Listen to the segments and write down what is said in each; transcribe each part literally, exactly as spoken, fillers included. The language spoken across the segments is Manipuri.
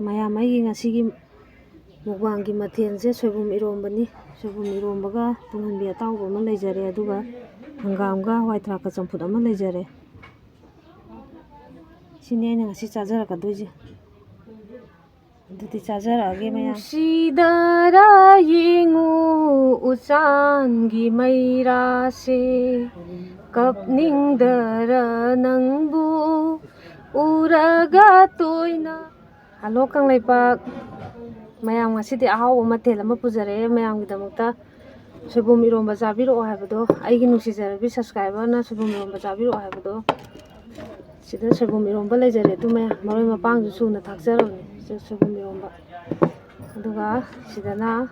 ꯃꯌꯥꯝ, ꯑꯩꯒꯤ ꯉꯁꯤꯒꯤ ꯃꯨꯛꯕꯥꯡꯒꯤ ꯃꯊꯦꯜꯁꯦ ꯁꯣꯏꯕꯨꯝ ꯏꯔꯣꯝꯕꯅꯤ꯫ ꯁꯣꯏꯕꯨꯝ ꯏꯔꯣꯝꯕꯒ ꯇꯨꯡꯍꯟꯕꯤ ꯑꯇꯥꯎꯕ ꯑꯃ ꯂꯩꯖꯔꯦ, ꯑꯗꯨꯒ ꯍꯪꯒꯥꯝꯒ ꯍꯋꯥꯏ ꯊ꯭ꯔꯥꯛꯀ ꯆꯝꯐꯨꯠ ꯑꯃ ꯂꯩꯖꯔꯦ꯫ ꯁꯤꯅꯤ ꯑꯩꯅ ꯉꯁꯤ ꯆꯥꯖꯔꯛꯀꯗꯣꯏꯁꯦ꯫ ꯑꯗꯨꯗꯤ ꯆꯥꯖꯔꯛꯑꯒꯦ ꯃꯌꯥꯝ꯫ ꯅꯨꯡꯁꯤꯗꯔ ꯌꯦꯡꯉꯨ ꯎꯆꯥꯟꯒꯤ ꯃꯩꯔꯥꯁꯦ, ꯀꯞꯅꯤꯡꯗꯔ ꯅꯪꯕꯨ ꯎꯔꯒ ꯇꯣꯏꯅ꯫ ꯍꯜꯂꯣ ꯀꯪꯂꯩꯄꯥꯛ ꯃꯌꯥꯝ, ꯉꯁꯤꯗꯤ ꯑꯍꯥꯎꯕ ꯃꯊꯦꯜ ꯑꯃ ꯄꯨꯖꯔꯛꯑꯦ ꯃꯌꯥꯝꯒꯤꯗꯃꯛꯇ꯫ ꯁꯣꯏꯕꯨꯝ ꯏꯔꯣꯝꯕ ꯆꯥꯕꯤꯔꯛꯑꯣ ꯍꯥꯏꯕꯗꯣ, ꯑꯩꯒꯤ ꯅꯨꯡꯁꯤꯖꯔꯕꯤ subscriberꯅ ꯁꯣꯏꯕꯨꯝ ꯏꯔꯣꯝꯕ ꯆꯥꯕꯤꯔꯛꯑꯣ ꯍꯥꯏꯕꯗꯣ꯫ ꯁꯤꯗ ꯁꯣꯏꯕꯨꯝ ꯏꯔꯣꯝꯕ ꯂꯩꯖꯔꯦ, ꯑꯗꯨ ꯃꯌꯥꯝ ꯃꯔꯣꯏ ꯃꯄꯥꯡꯁꯨ ꯁꯨꯅ ꯊꯥꯛꯆꯔꯕꯅꯦ꯫ ꯁꯤꯗ ꯁꯣꯏꯕꯨꯝ ꯏꯔꯣꯝꯕ, ꯑꯗꯨꯒ ꯁꯤꯗꯅ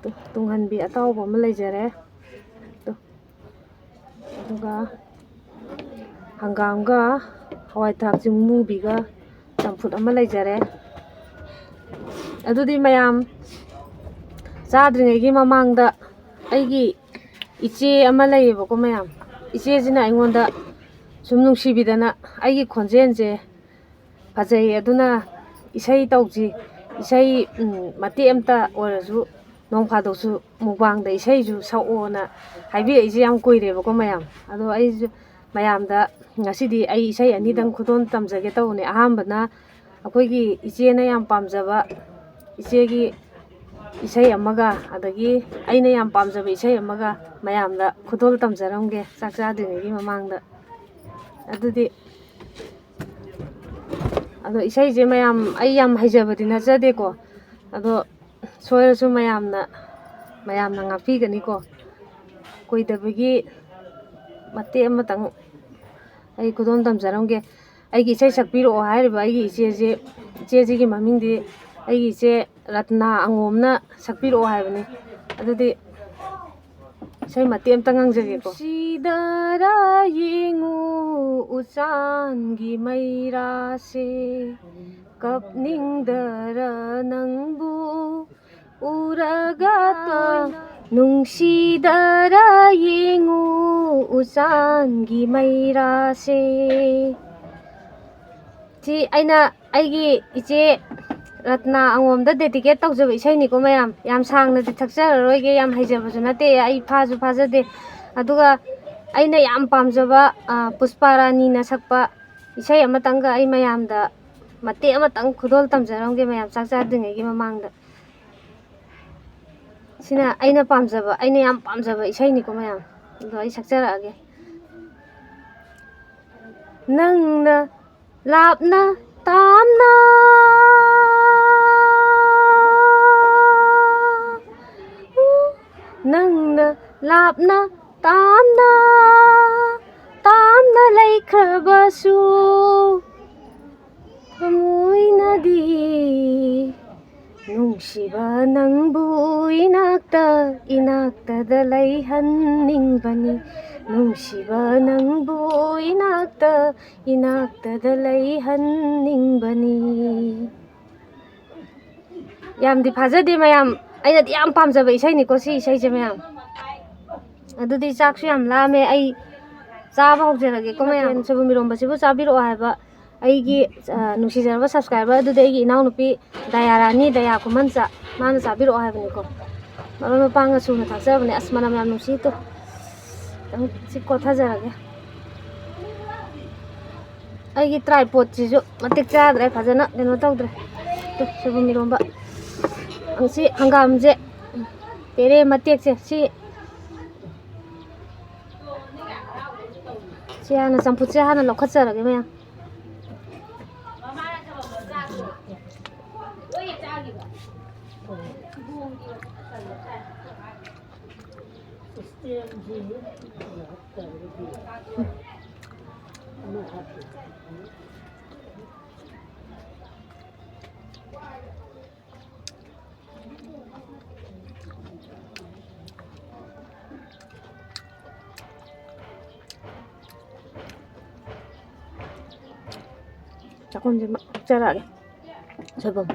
ꯇꯨ-, ꯇꯨꯡꯍꯟꯕꯤ ꯑꯇꯥꯎꯕ ꯑꯃ ꯂꯩꯖꯔꯦ꯫ ꯇꯨ-, ꯑꯗꯨꯒ ꯍꯪꯒꯥꯝꯒ ꯍꯋꯥꯏ ꯊ꯭ꯔꯥꯛ ꯆꯤꯡꯃꯨꯕꯤꯒ ꯆꯝꯐꯨꯠ ꯑꯃ ꯂꯩꯖꯔꯦ꯫ ꯑꯗꯨꯗꯤ ꯃꯌꯥꯝ, ꯆꯥꯗ꯭ꯔꯤꯉꯩꯒꯤ ꯃꯃꯥꯡꯗ ꯑꯩꯒꯤ ꯏꯆꯦ ꯑꯃ ꯂꯩꯌꯦꯕꯀꯣ ꯃꯌꯥꯝ, ꯏꯆꯦꯁꯤꯅ ꯑꯩꯉꯣꯟꯗ ꯁꯨꯝ ꯅꯨꯡꯁꯤꯕꯤꯗꯅ ꯑꯩꯒꯤ ꯈꯣꯟꯖꯦꯜꯁꯦ ꯐꯖꯩ, ꯑꯗꯨꯅ ꯏꯁꯩ ꯇꯧꯁꯤ, ꯏꯁꯩ, ꯎꯝ, ꯃꯇꯦꯛ ꯑꯃꯇ ꯑꯣꯏꯔꯁꯨ ꯅꯣꯡ ꯐꯥꯗꯣꯛꯁꯨ ꯃꯨꯛꯕꯥꯡꯗ ꯏꯁꯩꯁꯨ ꯁꯛꯑꯣꯅ ꯍꯥꯏꯕꯤꯔꯛꯏꯁꯦ ꯌꯥꯝ ꯀꯨꯏꯔꯦꯕꯀꯣ ꯃꯌꯥꯝ꯫ ꯑꯗꯣ ꯑꯩꯁꯨ ꯃꯌꯥꯝꯗ ꯉꯁꯤꯗꯤ ꯑꯩ ꯏꯁꯩ ꯑꯅꯤꯗꯪ ꯈꯨꯗꯣꯜ ꯇꯝꯖꯒꯦ ꯇꯧꯕꯅꯦ꯫ ꯑꯍꯥꯟꯕꯅ ꯑꯩꯈꯣꯏꯒꯤ ꯏꯆꯦꯅ ꯌꯥꯝ ꯄꯥꯝꯖꯕ ꯏꯆꯦꯒꯤ ꯏꯁꯩ ꯑꯃꯒ, ꯑꯗꯒꯤ ꯑꯩꯅ ꯌꯥꯝ ꯄꯥꯝꯖꯕ ꯏꯁꯩ ꯑꯃꯒ ꯃꯌꯥꯝꯗ ꯈꯨꯗꯣꯜ ꯇꯝꯖꯔꯝꯒꯦ ꯆꯥꯛ ꯆꯥꯗ꯭ꯔꯤꯉꯩꯒꯤ ꯃꯃꯥꯡꯗ꯫ ꯑꯗꯨꯗꯤ, ꯑꯗꯣ ꯏꯁꯩꯁꯦ ꯃꯌꯥꯝ, ꯑꯩ ꯌꯥꯝ ꯍꯩꯖꯕꯗꯤ ꯅꯠꯆꯗꯦꯀꯣ, ꯑꯗꯣ ꯁꯣꯏꯔꯁꯨ ꯃꯌꯥꯝꯅ, ꯃꯌꯥꯝꯅ ꯉꯥꯛꯄꯤꯒꯅꯤꯀꯣ꯫ ꯀꯨꯏꯗꯕꯒꯤ ꯃꯇꯦꯛ ꯑꯃꯇꯪ ꯑꯩ ꯈꯨꯗꯣꯜ ꯇꯝꯖꯔꯝꯒꯦ꯫ ꯑꯩꯒꯤ ꯏꯁꯩ ꯁꯛꯄꯤꯔꯛꯑꯣ ꯍꯥꯏꯔꯤꯕ ꯑꯩꯒꯤ ꯏꯆꯦꯁꯦ, ꯏꯆꯦꯁꯤꯒꯤ ꯃꯃꯤꯡꯗꯤ ꯑꯩꯒꯤ ꯏꯆꯦ ꯔꯠꯅꯥ ꯑꯉꯣꯝꯅ ꯁꯛꯄꯤꯔꯛꯑꯣ ꯍꯥꯏꯕꯅꯤ꯫ ꯑꯗꯨꯗꯤ ꯏꯁꯩ ꯃꯇꯦꯛ ꯑꯃꯇ ꯉꯪꯖꯒꯦꯀꯣ꯫ ꯅꯨꯡꯁꯤꯗꯔ ꯌꯦꯡꯉꯨ ꯎꯆꯥꯟꯒꯤ ꯃꯩꯔꯥꯁꯦ, ꯀꯞꯅꯤꯡꯗꯔ ꯅꯪꯕꯨ ꯎꯔꯒ ꯇꯣꯏꯅ꯫ ꯅꯨꯡꯁꯤꯗꯔ ꯌꯦꯡꯉꯨ ꯎꯆꯥꯟꯒꯤ ꯃꯩꯔꯥꯁꯦ꯫ ꯁꯤ ꯑꯩꯅ ꯑꯩꯒꯤ ꯏꯆꯦ ꯔꯠꯅꯥ ꯑꯉꯣꯝꯗ dedicate ꯇꯧꯖꯕ ꯏꯁꯩꯅꯤꯀꯣ ꯃꯌꯥꯝ꯫ ꯌꯥꯝ ꯁꯥꯡꯅꯗꯤ ꯊꯛꯆꯔꯔꯣꯏꯒꯦ, ꯌꯥꯝ ꯍꯩꯖꯕꯁꯨ ꯅꯠꯇꯦ, ꯑꯩ ꯐꯥꯁꯨ ꯐꯥꯖꯗꯦ꯫ ꯑꯗꯨꯒ ꯑꯩꯅ ꯌꯥꯝ ꯄꯥꯝꯖꯕ, ꯑ, ꯄꯨꯁꯄꯥ ꯔꯥꯅꯤꯅ ꯁꯛꯄ ꯏꯁꯩ ꯑꯃꯇꯪꯒ ꯑꯩ ꯃꯌꯥꯝꯗ ꯃꯇꯦꯛ ꯑꯃꯇꯪ ꯈꯨꯗꯣꯜ ꯇꯝꯖꯔꯝꯒꯦ, ꯃꯌꯥꯝ ꯆꯥꯛ ꯆꯥꯗ꯭ꯔꯤꯉꯩꯒꯤ ꯃꯃꯥꯡꯗ꯫ ꯁꯤꯅ ꯑꯩꯅ ꯄꯥꯝꯖꯕ, ꯑꯩꯅ ꯌꯥꯝ ꯄꯥꯝꯖꯕ ꯏꯁꯩꯅꯤꯀꯣ ꯃꯌꯥꯝ꯫ ꯑꯗꯣ ꯑꯩ ꯁꯛꯆꯔꯛꯑꯒꯦ꯫ ꯅꯪꯅ ꯂꯥꯞꯅ ꯇꯥꯝꯅ, ꯅꯪꯅ ꯂꯥꯞꯅ ꯇꯥꯝꯅ, ꯇꯥꯝꯅ ꯂꯩꯈ꯭ꯔꯕꯁꯨ, ꯊꯃꯣꯏꯅꯗꯤ ꯅꯨꯡꯁꯤꯕ ꯅꯪꯕꯨ ꯏꯅꯥꯛꯇ, ꯏꯅꯥꯛꯇꯗ ꯂꯩꯍꯟꯅꯤꯡꯕꯅꯤ꯫ ꯅꯨꯡꯁꯤꯕ ꯅꯪꯕꯨ ꯏꯅꯥꯛꯇ, ꯏꯅꯥꯛꯇꯗ ꯂꯩꯍꯟꯅꯤꯡꯕꯅꯤ꯫ ꯌꯥꯝꯗꯤ ꯐꯥꯖꯗꯦ ꯃꯌꯥꯝ, ꯑꯩꯅꯗꯤ ꯌꯥꯝ ꯄꯥꯝꯖꯕ ꯏꯁꯩꯅꯤꯀꯣ ꯁꯤ ꯏꯁꯩꯁꯦ ꯃꯌꯥꯝ꯫ ꯑꯗꯨꯗꯤ ꯆꯥꯛꯁꯨ ꯌꯥꯝ ꯂꯥꯝꯃꯦ, ꯑꯩ ꯆꯥꯕ ꯍꯧꯖꯔꯒꯦꯀꯣ ꯃꯌꯥꯝ꯫ ꯁꯣꯏꯕꯨꯝ ꯏꯔꯣꯝꯕꯁꯤꯕꯨ ꯆꯥꯕꯤꯔꯛꯑꯣ ꯍꯥꯏꯕ ꯑꯩꯒꯤ, ꯑ, ꯅꯨꯡꯁꯤꯖꯔꯕ subscriber ꯑꯗꯨꯗꯤ ꯑꯩꯒꯤ ꯏꯅꯥꯎꯅꯨꯄꯤ ꯗꯌꯥꯔꯥꯅꯤ, ꯗꯌꯥ ꯈꯨꯃꯟꯆꯥ, ꯃꯥꯅ ꯆꯥꯕꯤꯔꯛꯑꯣ ꯍꯥꯏꯕꯅꯤꯀꯣ꯫ ꯃꯔꯣꯏ ꯃꯄꯥꯡꯒ ꯁꯨꯅ ꯊꯥꯛꯆꯕꯅꯦ꯫ ꯑꯁ, ꯃꯅꯝ ꯌꯥꯝ ꯅꯨꯡꯁꯤ꯫ ꯇꯨ, ꯈꯤꯇꯪ ꯁꯤ ꯀꯣꯠꯊꯖꯔꯒꯦ꯫ ꯑꯩꯒꯤ tripodꯁꯤꯁꯨ ꯃꯇꯤꯛ ꯆꯥꯗ꯭ꯔꯦ, ꯐꯖꯅ ꯀꯩꯅꯣ ꯇꯧꯗ꯭ꯔꯦ꯫ ꯇꯨ, ꯁꯣꯏꯕꯨꯝ ꯏꯔꯣꯝꯕ꯫ ꯁꯤ ꯍꯪꯒꯥꯝꯁꯦ, ꯄꯦꯔꯦ ꯃꯇꯦꯛꯁꯦ, ꯁꯤ, ꯁꯤ ꯍꯥꯟꯅ, ꯆꯝꯐꯨꯠꯁꯦ ꯍꯥꯟꯅ ꯂꯧꯈꯠꯆꯔꯒꯦ ꯃꯌꯥꯝ꯫ ꯆꯥꯛꯈꯨꯝꯁꯦ ꯃ-, ꯆꯔꯛꯑꯒꯦ꯫ ꯁꯣꯏꯕꯨꯝ꯫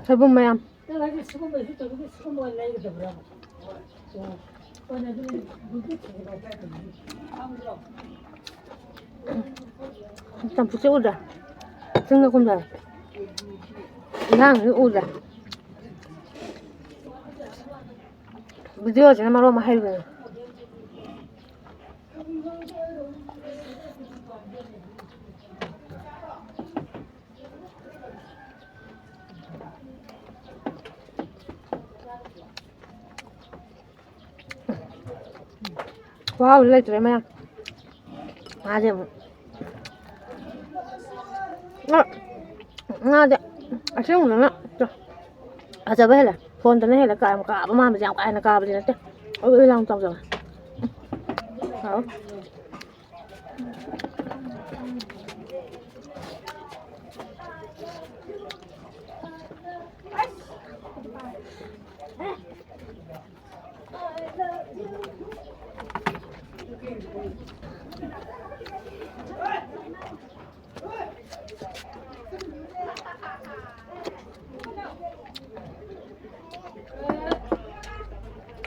ꯁꯣꯏꯕꯨꯝ ꯃꯌꯥꯝ꯫ ꯆꯝꯐꯨꯠꯁꯦ ꯎꯗ꯭ꯔꯥ? ꯆꯤꯡꯗ ꯀꯨꯝꯊꯔꯦ꯫ ꯏꯟꯖꯥꯡꯁꯨ ꯎꯗ꯭ꯔꯥ? ꯚꯤꯗꯤꯑꯣꯁꯤꯅ ꯃꯔꯣꯟ ꯑꯃ ꯍꯩꯕꯅꯦ꯫ ꯈꯨꯍꯥꯎꯗꯤ ꯂꯩꯇ꯭ꯔꯦ ꯃꯌꯥꯝ꯫ ꯉꯥꯁꯦ ꯑꯃꯨꯛ꯫ ꯉꯥ-, ꯉꯥꯁꯦ ꯑꯁꯦꯡꯕꯗꯅ ꯐꯖꯕ ꯍꯦꯜꯂꯦ꯫ ꯐꯣꯟꯗꯅ ꯍꯦꯜꯂꯦ ꯀꯥ-, ꯌꯥꯝ ꯀꯥꯕ ꯃꯥꯟꯕꯁꯦ ꯌꯥꯝ ꯀꯥ ꯍꯦꯟꯅ ꯀꯥꯕꯗꯤ ꯅꯠꯇꯦ꯫ ꯎꯏ ꯎꯏ ꯂꯥꯎꯅ ꯆꯥꯎꯖꯕ꯫ ꯍꯥꯎ꯫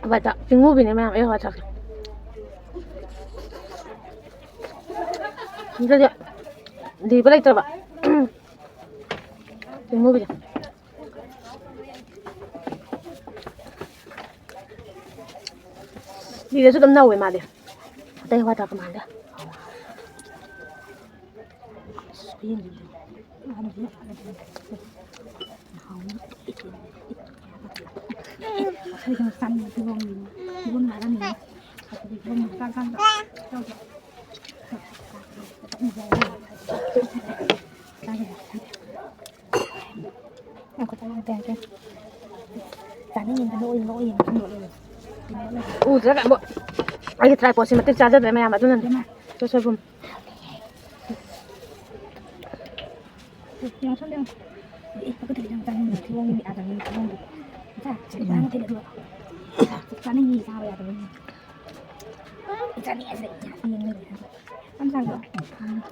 ꯍꯋꯥꯏ ꯊ꯭ꯔꯥꯛ, ꯆꯤꯡꯃꯨꯕꯤꯅꯦ ꯃꯌꯥꯝ, ꯑꯩ ꯍꯋꯥꯏ ꯊ꯭ꯔꯥꯛꯁꯦ꯫ ꯁꯤꯗꯗꯤ ꯂꯤꯕ ꯂꯩꯇ꯭ꯔꯕ꯫ ꯆꯤꯡꯃꯨꯕꯤꯁꯦ꯫ ꯂꯤꯔꯁꯨ ꯑꯗꯨꯝ ꯅꯧꯋꯦ ꯃꯥꯗꯤ꯫ ꯑꯇꯩ ꯍꯋꯥꯏ ꯊ꯭ꯔꯥꯛꯀ ꯃꯥꯟꯗꯦ꯫ ꯑꯁ, ꯈꯨꯌꯦꯡꯁꯤꯗꯤ꯫ ꯍꯥꯎꯅꯤ꯫ ꯉꯁꯥꯏꯗꯣ ꯆꯥꯅꯤꯡꯕ ꯀꯤꯍꯣꯝ, ꯀꯤꯍꯣꯝ ꯍꯥꯏꯔꯝꯃꯤꯅꯦ꯫ ꯑꯗꯨꯗꯤ ꯀꯤꯍꯣꯝ ꯆꯥ ꯆꯥ ꯆꯥ ꯆꯥ꯫ ꯎꯗ꯭ꯔꯒ ꯑꯃꯨꯛ ꯑꯩꯒꯤ tripodꯁꯦ ꯃꯇꯤꯛ ꯆꯥꯖꯗ꯭ꯔꯦ ꯃꯌꯥꯝ, ꯑꯗꯨꯅꯅꯦ꯫ ꯁꯣꯏꯕꯨꯝ꯫ ꯆꯥꯅꯤꯡꯉꯤ ꯆꯥꯕ ꯌꯥꯗꯕꯩꯅꯦ꯫ ꯆꯥꯅꯤꯡꯉꯦ ꯁꯤꯗ ꯌꯦꯡꯉꯒ ꯂꯩ ꯍꯥꯏꯕ꯫ ꯌꯥꯝ ꯆꯥꯕ꯭ꯔꯣ? ꯎꯝ꯫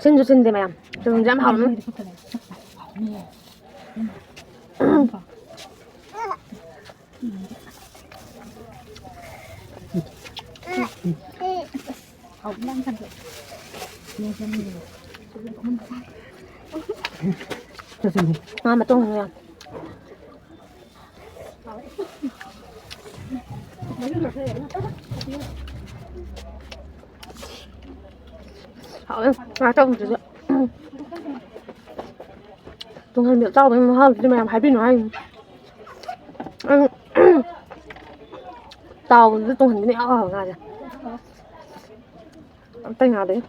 ꯁꯤꯟꯁꯨ ꯁꯤꯟꯗꯦ ꯃꯌꯥꯝ꯫ ꯁꯤꯟꯁꯨ ꯌꯥꯝ ꯍꯥꯎꯅꯤ꯫ ꯉꯥ ꯃꯇꯣꯡ ꯌꯥꯝ꯫ ꯍꯥꯎꯋꯦ ꯉꯥ ꯇꯧꯕꯗꯨꯁꯨ꯫ ꯇꯨꯡꯍꯟꯕꯤ ꯑꯇꯥꯎꯕꯒꯤ ꯃꯍꯥꯎꯗꯨꯗꯤ ꯃꯌꯥꯝ ꯍꯥꯏꯕꯤꯅꯨ ꯍꯥꯏꯅꯤ꯫ ꯑꯪ꯫ ꯇꯥꯎꯕꯗꯨꯗ ꯇꯨꯡꯍꯟꯕꯤꯅ ꯏꯍꯥꯎ ꯍꯥꯎꯋꯦ ꯉꯥꯁꯦ꯫ ꯑꯇꯩ ꯉꯥꯗꯩ꯫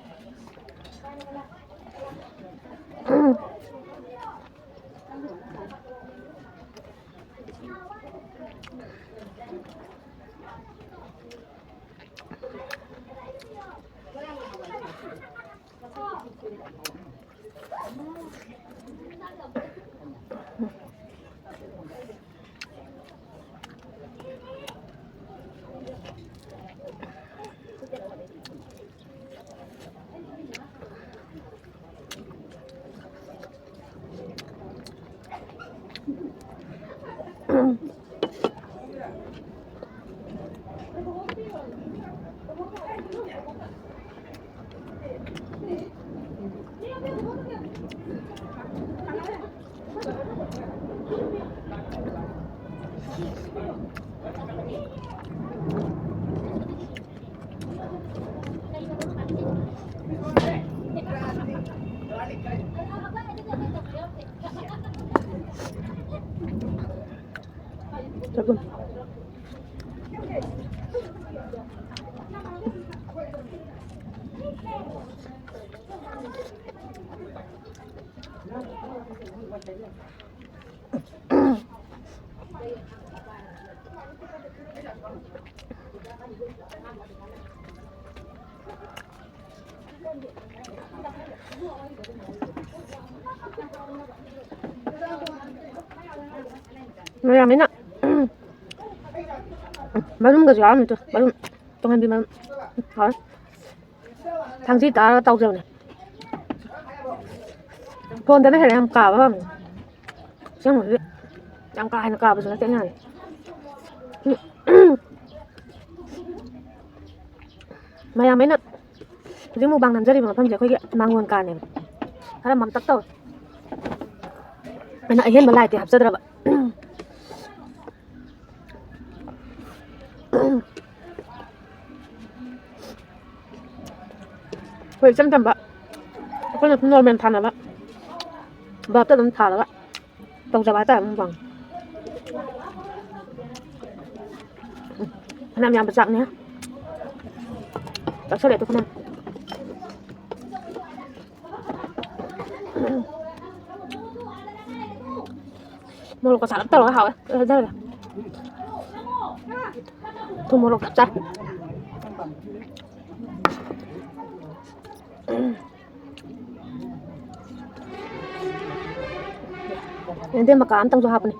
ꯃꯌꯥꯝꯅ ꯃꯔꯨꯝꯒꯁꯨ ꯌꯥꯎꯔꯝꯃꯤꯗꯣ, ꯃꯔꯨꯝ, ꯇꯨꯡꯍꯟꯕꯤ ꯃꯔꯨꯝ꯫ ꯍꯥꯎꯔꯦ꯫ ꯊꯥꯡꯖꯤ ꯇꯥꯔꯒ ꯇꯧꯖꯕꯅꯦ꯫ ꯐꯣꯟꯗꯅ ꯍꯦꯟꯅ ꯌꯥꯝ ꯀꯥꯕ ꯄꯥꯝꯃꯤ꯫ ꯑꯁꯦꯡꯕꯒꯤ ꯌꯥꯝ ꯀꯥ ꯍꯦꯟꯅ ꯀꯥꯕꯁꯨ ꯅꯠꯇꯦ ꯑꯩꯅ ꯍꯥꯏꯁꯦ꯫ ꯃꯌꯥꯝ ꯑꯩꯅ ꯍꯧꯖꯤꯛ ꯃꯨꯛꯕꯥꯡ ꯅꯝꯖꯔꯤꯕ ꯃꯐꯝꯁꯦ ꯑꯩꯈꯣꯏꯒꯤ ꯃꯥꯡꯒꯣꯟ ꯀꯥꯅꯦꯕ꯫ ꯈꯔ ꯃꯝꯇꯛ ꯇꯧꯋꯦ꯫ ꯑꯩꯅ ꯑꯍꯦꯟꯕ ꯂꯥꯏꯠꯇꯤ ꯍꯥꯞꯆꯗ꯭ꯔꯕ꯫ ꯑꯩꯈꯣꯏ ꯏꯆꯝ ꯆꯝꯕ, ꯑꯩꯈꯣꯏꯅ ꯁꯨꯝ ꯅꯣꯔꯃꯦꯜ ꯊꯥꯅꯕ ꯕꯜꯕꯇ ꯑꯗꯨꯝ ꯊꯥꯜꯂꯒ ꯇꯧꯖꯕ ꯍꯥꯏꯇꯥꯔꯦ ꯃꯨꯛꯕꯥꯡ꯫ ꯐꯅꯌꯥꯝ ꯌꯥꯝꯕ ꯆꯥꯛꯅꯦ꯫ ꯆꯥꯁꯜꯂꯦ ꯑꯗꯨ ꯐꯅꯌꯥꯝ꯫ ꯃꯣꯔꯣꯛꯀ ꯁꯥꯔꯞ ꯇꯧꯔꯒ ꯍꯥꯎꯋꯦ꯫ ꯂꯣꯏ ꯍꯩꯊꯔꯦ꯫ ꯊꯨꯝ ꯃꯣꯔꯣꯛ ꯆꯞ ꯆꯥꯏ꯫ ꯌꯦꯟꯗꯦꯝ ꯃꯀꯥ ꯑꯝꯇꯪꯁꯨ ꯍꯥꯞꯄꯅꯤ꯫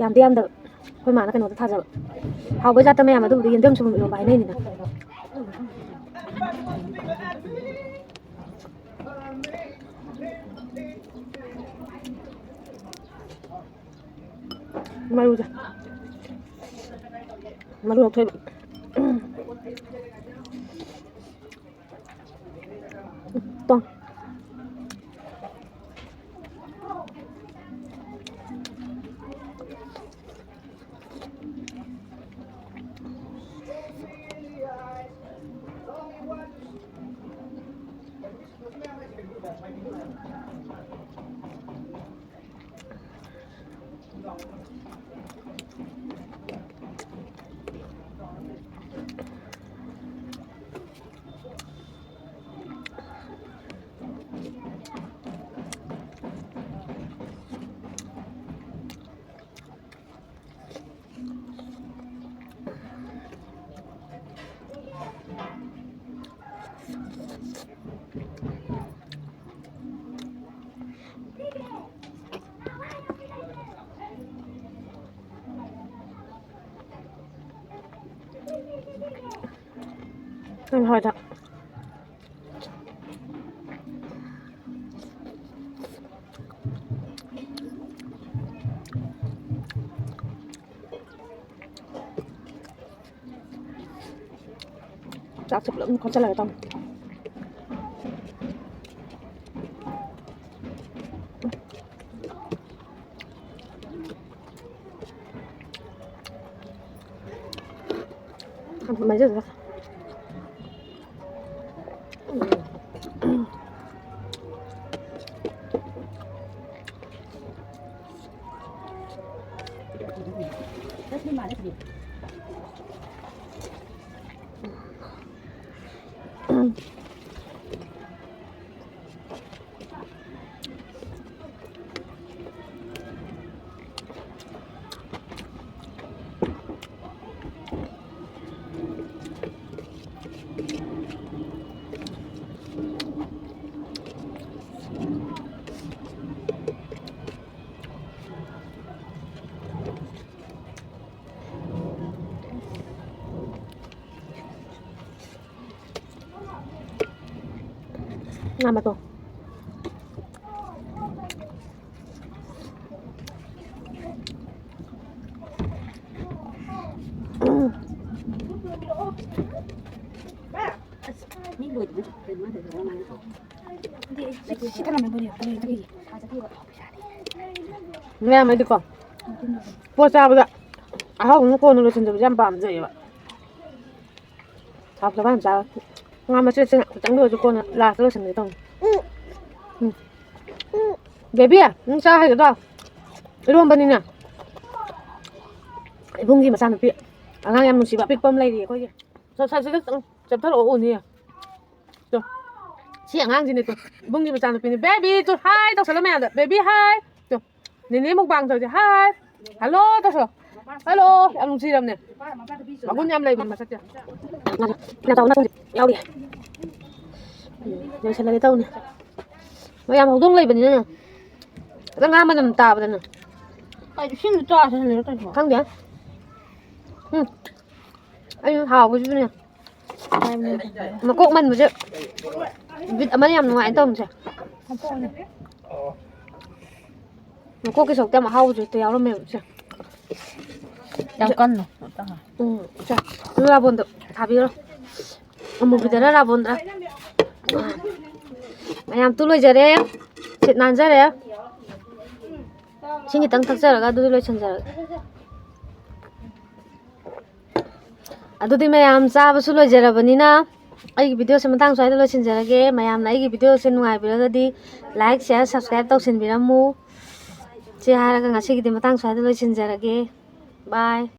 ꯌꯥꯝꯗꯤ ꯌꯥꯝꯗꯕ꯫ ꯑꯩꯈꯣꯏ ꯃꯥꯅ ꯀꯩꯅꯣꯗ ꯊꯥꯖꯕ꯫ ꯍꯥꯎꯕꯩ ꯖꯥꯠꯇ ꯃꯌꯥꯝ ꯑꯗꯨꯕꯨꯗꯤ ꯌꯦꯟꯗꯦꯝ ꯁꯣꯏꯕꯨꯝ ꯏꯔꯣꯝꯕ ꯍꯥꯏꯅꯩꯅꯤꯅ꯫ ꯃꯔꯨꯁꯦ꯫ ꯃꯔꯨ ꯂꯧꯊꯣꯛꯏꯕ꯫ ꯇꯣꯡ꯫ ꯎꯝ, ꯍꯣꯏ, ꯊꯛ꯫ ꯆꯥꯛꯁꯦ ꯄꯨꯂꯞ ꯈꯣꯠꯆꯜꯂꯒ ꯇꯧ꯫ ꯃꯩꯖꯜꯂꯣ꯫ ꯉꯥ ꯃꯇꯣꯡ꯫ ꯃꯌꯥꯝ ꯑꯩꯗꯤꯀꯣ, ꯄꯣꯠ ꯆꯥꯕꯗ ꯑꯍꯥꯎꯕꯅ ꯀꯣꯟꯅ ꯂꯣꯏꯁꯤꯟꯖꯕꯁꯦ ꯌꯥꯝ ꯄꯥꯝꯖꯩꯌꯦꯕ꯫ ꯍꯥꯎꯇꯕ ꯌꯥꯝ ꯆꯥꯕ꯫ ꯉꯥ ꯃꯆꯦꯠꯁꯤꯅ ꯈꯤꯇꯪꯗ ꯑꯣꯏꯔꯁꯨ ꯀꯣꯟꯅ ꯂꯥꯁꯇ ꯂꯣꯏꯁꯤꯟꯒꯦ ꯇꯧꯅꯤ꯫ ꯎꯝ꯫ ꯕꯦꯕꯤ, ꯅꯪ ꯆꯥ ꯍꯩꯒꯗ꯭ꯔꯣ? ꯏꯔꯣꯝꯕꯅꯤꯅ꯫ ꯏꯕꯨꯡꯒꯤ ꯃꯆꯥꯅꯨꯄꯤ, ꯑꯉꯥꯡ ꯌꯥꯝ ꯅꯨꯡꯁꯤꯕ ꯑꯄꯤꯛꯄ ꯑꯃ ꯂꯩꯔꯤ ꯑꯩꯈꯣꯏꯒꯤ꯫ ꯁ-, ꯁ-, ꯁꯤꯗ ꯆꯪ-, ꯆꯦꯞꯊꯔꯛꯑꯣ, ꯎꯅꯤꯌꯦ꯫ ꯇꯨ꯫ ꯁꯤ ꯑꯉꯥꯡꯁꯤꯅꯦ ꯇꯨ꯫ ꯏꯕꯨꯡꯒꯤ ꯃꯆꯥꯅꯨꯄꯤꯅꯤ꯫ ꯕꯦꯕꯤ, ꯇꯨ, ꯍꯥꯏ ꯇꯧꯁꯜꯂꯣ ꯃꯌꯥꯝꯗ꯫ ꯕꯦꯕꯤ, ꯍꯥꯏ꯫ ꯇꯨ꯫ ꯅꯦꯅꯦ ꯃꯨꯛꯕꯥꯡ ꯇꯧꯁꯦ꯫ ꯍꯥꯏ꯫ ꯍꯜꯂꯣ ꯇꯧꯁꯜꯂꯣ꯫ ꯍꯜꯂꯣ꯫ ꯌꯥꯝ ꯅꯨꯡꯁꯤꯔꯕꯅꯦ꯫ ꯃꯒꯨꯟ ꯌꯥꯝ ꯂꯩꯕꯅꯦ ꯃꯁꯛꯁꯦ꯫ ꯌꯥꯎꯔꯤ꯫ ꯎꯝ, ꯂꯣꯏꯁꯜꯂꯒꯦ ꯇꯧꯅꯤ꯫ ꯃꯌꯥꯝ ꯍꯧꯗꯣꯡ ꯂꯩꯕꯅꯤꯅꯅꯦ꯫ ꯈꯤꯇꯪ ꯉꯥ ꯃꯅꯝ ꯇꯥꯕꯗꯅꯦ꯫ ꯀꯩꯅꯣ ꯏꯁꯤꯡꯗꯣ ꯆꯥ ꯆꯥꯁꯤꯜꯂꯤꯔꯣ ꯇꯧꯔꯤꯁꯤꯕꯣ? ꯈꯪꯗꯦ꯫ ꯎꯝ꯫ ꯑꯩ ꯍꯥꯎꯕꯁꯤꯗꯅꯦ꯫ ꯃꯀꯣꯛ ꯃꯟꯕꯁꯦ ꯕꯤꯠ ꯑꯃ ꯌꯥꯝ ꯅꯨꯡꯉꯥꯏꯅ ꯇꯧꯕꯁꯦ꯫ ꯃꯀꯣꯛꯀꯤ ꯁꯔꯨꯛꯇ ꯌꯥꯝ ꯑꯍꯥꯎꯕꯁꯨ ꯍꯦꯛꯇ ꯌꯥꯎꯔꯝꯃꯦꯕ ꯁꯦ꯫ ꯌꯥꯝ ꯀꯟꯅꯣ꯫ ꯎꯝ, ꯁꯦ, ꯑꯗꯨ ꯔꯥꯕꯣꯟꯗꯣ ꯊꯥꯕꯤꯔꯣ꯫ ꯑꯃꯨꯕꯤꯗꯔ ꯔꯥꯕꯣꯟꯗꯔ? ꯃꯌꯥꯝ ꯇꯨ ꯂꯣꯏꯖꯔꯦ꯫ ꯁꯤꯠ ꯅꯥꯟꯖꯔꯦ꯫ ꯏꯁꯤꯡ ꯈꯤꯇꯪ ꯊꯛꯆꯔꯒ ꯑꯗꯨꯗꯤ ꯂꯣꯏꯁꯤꯟꯖꯔꯒꯦ꯫ ꯑꯗꯨꯗꯤ ꯃꯌꯥꯝ ꯆꯥꯕꯁꯨ ꯂꯣꯏꯖꯔꯕꯅꯤꯅ ꯑꯩꯒꯤ videoꯁꯦ ꯃꯇꯥꯡ ꯁ꯭ꯋꯥꯏꯗ ꯂꯣꯏꯁꯤꯟꯖꯔꯒꯦ꯫ ꯃꯌꯥꯝꯅ ꯑꯩꯒꯤ videoꯁꯦ ꯅꯨꯡꯉꯥꯏꯕꯤꯔꯒꯗꯤ like, share, subscribe ꯇꯧꯁꯤꯟꯕꯤꯔꯝꯃꯨ꯫ ꯁꯤ ꯍꯥꯏꯔꯒ ꯉꯁꯤꯒꯤꯗꯤ ꯃꯇꯥꯡ ꯁ꯭ꯋꯥꯏꯗ ꯂꯣꯏꯁꯤꯟꯖꯔꯒꯦ꯫ Bye꯫